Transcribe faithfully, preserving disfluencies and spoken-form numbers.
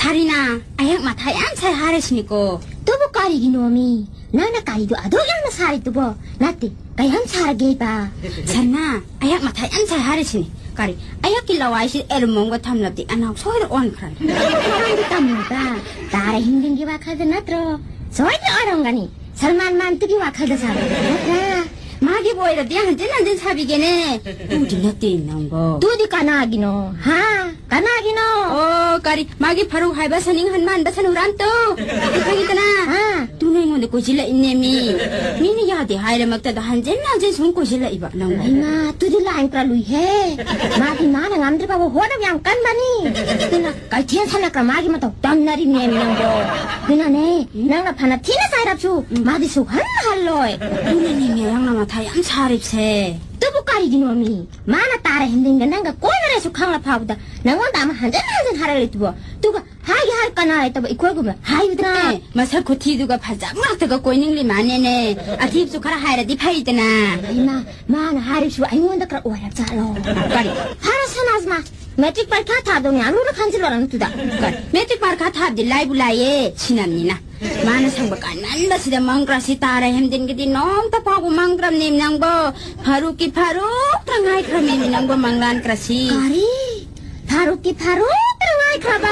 ꯊꯥꯔꯤꯅꯥ, ꯑꯩꯍꯥꯛ ꯃꯊꯥ ꯌꯥꯝ ꯁꯥꯏ ꯍꯥꯏꯔꯤꯁꯤꯅꯤꯀꯣ꯫ ꯑꯗꯨꯕꯨ ꯀꯔꯤꯒꯤꯅꯣꯃꯤ? ꯅꯪꯅ ꯀꯔꯤꯗꯣ ꯑꯗꯨꯛ ꯌꯥꯝꯅ ꯁꯥꯔꯤꯗꯨꯕꯣ? ꯅꯠꯇꯦ, ꯀꯌꯥꯝ ꯁꯥꯔꯒꯦꯕ? ꯁꯅꯥ, ꯑꯩꯍꯥꯛ ꯃꯊꯥ ꯌꯥꯝ ꯁꯥꯏ ꯍꯥꯏꯔꯤꯁꯤꯅꯤ꯫ ꯀꯔꯤ, ꯑꯩꯍꯥꯛꯀꯤ ꯂꯋꯥꯏꯁꯤ ꯑꯦꯂꯨꯃꯣꯡꯒ ꯊꯝꯂꯕꯗꯤ ꯑꯅꯥꯎ ꯁꯣꯏꯗ ꯑꯣꯟꯈ꯭ꯔꯅꯤ꯫ ꯃꯔꯝꯗꯤ ꯇꯝꯃꯨꯕ, ꯇꯥꯔꯥ ꯍꯤꯟꯗꯤꯟꯒꯤ ꯋꯥꯈꯜꯗ ꯅꯠꯇ꯭ꯔꯣ? ꯁꯣꯏꯗꯅ ꯑꯣꯏꯔꯝꯒꯅꯤ꯫ ꯁꯜꯃꯥꯟ ꯃꯥꯟꯇꯨꯒꯤ ꯋꯥꯈꯜꯗ ꯁꯥꯕ ꯅꯠꯇ꯭ꯔꯥ? ꯃꯥꯒꯤꯕꯨ ꯑꯣꯏꯔꯗꯤ ꯍꯟꯖꯤꯟ ꯍꯟꯖꯤꯟ ꯁꯥꯕꯤꯒꯦꯅꯦ꯫ ꯇꯨꯗꯤ ꯅꯠꯇꯦ ꯅꯪꯕꯣ꯫ ꯇꯨꯗꯤ ꯀꯅꯥꯒꯤꯅꯣ? ꯍꯥ? ꯀꯅꯥꯒꯤꯅꯣ? ꯑꯣ, ꯀꯔꯤ, ꯃꯥꯒꯤ ꯐꯔꯨꯛ ꯍꯥꯏꯕ ꯁꯅꯤꯡ ꯍꯟꯃꯥꯟꯕ ꯁꯅꯨꯔꯥꯝꯇꯣ꯫ ꯈꯪꯉꯤꯗꯅ? ꯑꯥ꯫ ꯇꯨꯅ ꯑꯩꯉꯣꯟꯗ ꯀꯣꯏꯁꯤꯜꯂꯛꯏꯅꯦꯃꯤ꯫ ꯃꯤꯅ ꯌꯥꯗꯦ ꯍꯥꯏꯔꯃꯛꯇꯗ ꯍꯟꯖꯤꯟ ꯍꯟꯖꯤꯟ ꯁꯨꯝ ꯀꯣꯏꯁꯤꯜꯂꯛꯏꯕ ꯅꯪꯕꯣ꯫ ꯏꯃꯥ, ꯇꯨꯗꯤ ꯂꯥꯏꯟ ꯈꯔ ꯂꯨꯏꯍꯦ꯫ ꯃꯥꯗꯤ ꯃꯥꯅ ꯉꯝꯗ꯭ꯔꯤ ꯐꯥꯎꯕ ꯍꯣꯠꯅꯕ ꯌꯥꯝ ꯀꯟꯕꯅꯤ꯫ ꯑꯗꯨꯅ ꯀꯩꯊꯦꯜ ꯁꯅꯛꯀ ꯃꯥꯒꯤ ꯃꯇꯧ ꯇꯝꯅꯔꯤꯅꯦꯃꯤ ꯅꯪꯕꯣ꯫ ꯑꯗꯨꯅꯅꯦ, ꯅꯪꯅ ꯐꯅ ꯊꯤꯅ ꯆꯥꯏꯔꯞꯁꯨ, ꯎꯝ꯫ ꯃꯥꯗꯤ ꯁꯨꯛꯍꯟ ꯍꯜꯂꯣꯏ꯫ ꯑꯗꯨꯅꯅꯦꯃꯤ ꯅꯪꯅ ꯃꯊꯥ ꯌꯥꯝ ꯁꯥꯔꯤꯕꯁꯦ꯫ ꯑꯗꯨꯕꯨ ꯀꯔꯤꯒꯤꯅꯣꯃꯤ? ꯃꯥꯅ ꯇꯥꯔꯥ ꯍꯤꯟꯗꯤꯟꯒ ꯅꯪꯒ ꯀꯣꯏꯅꯔꯦꯁꯨ ꯈꯪꯂ ꯐꯥꯎꯕꯗ ꯅꯪꯉꯣꯟꯗ ꯑꯃ ꯍꯟꯖꯤꯟ ꯍꯟꯖꯤꯟ ꯍꯥꯏꯔꯛꯂꯤꯗꯨꯕꯣ? ꯑꯗꯨꯒ ꯍꯥꯏꯒꯦ ꯍꯥꯏ ꯀꯅꯥ ꯂꯩꯇꯕ ꯑꯩꯈꯣꯏꯒꯨꯝꯕ ꯍꯥꯏꯌꯨꯗꯅ꯫ ꯑꯦ, ꯃꯁꯛ ꯈꯨꯊꯤꯗꯨꯒ ꯐꯖꯕ ꯉꯥꯛꯇꯒ ꯀꯣꯏꯅꯤꯡꯂꯤ ꯃꯥꯅꯦꯅꯦ꯫ ꯑꯊꯤꯕꯁꯨ ꯈꯔ ꯍꯥꯏꯔꯗꯤ ꯐꯩꯗꯅ꯫ ꯏꯃꯥ, ꯃꯥꯅ ꯍꯥꯏꯔꯤꯁꯨ ꯑꯩꯉꯣꯟꯗ ꯈꯔ ꯑꯣꯏꯔꯞ ꯆꯥꯠꯂꯣ꯫ ꯀꯔꯤ? ꯐꯔꯦ ꯁꯅꯥꯖꯃꯥ, ꯃꯦꯇ꯭ꯔꯤꯛ ꯄꯔꯤꯈꯥ ꯊꯥꯗꯧꯅꯦ, ꯑꯂꯨꯔ ꯈꯟꯖꯤꯜꯂꯣꯔ ꯅꯠꯇꯨꯗ꯫ ꯀꯔꯤ? ꯃꯦꯇ꯭ꯔꯤꯛ ꯄꯔꯤꯈꯥ ꯊꯥꯕꯗꯤ ꯂꯥꯏꯕꯨ ꯂꯥꯏꯌꯦ, ꯁꯤꯅꯝꯅꯤꯅ꯫ ꯃꯥꯅ ꯁꯪꯕ ꯀꯥꯟꯃꯟꯕꯁꯤꯗ ꯃꯪꯒ꯭ꯔꯁꯤ ꯇꯥꯔꯥ ꯍꯦꯝꯗꯤꯟꯒꯤꯗꯤ ꯅꯣꯡꯇ ꯐꯥꯎꯕ ꯃꯪꯒ꯭ꯔꯝꯅꯦ ꯅꯪꯕꯣ꯫ ꯐꯥꯔꯨꯛꯀꯤ ꯐꯥꯔꯨꯛꯇ ꯉꯥꯏꯈ꯭ꯔꯃꯦ ꯅꯪꯕꯣ ꯃꯪꯂꯥꯟ ꯀ꯭ꯔꯁꯤ꯫ ꯀꯔꯤ? ꯐꯥꯔꯨꯛꯀꯤ ꯐꯥꯔꯨꯛꯇ ꯉꯥꯏꯈ꯭ꯔꯕ?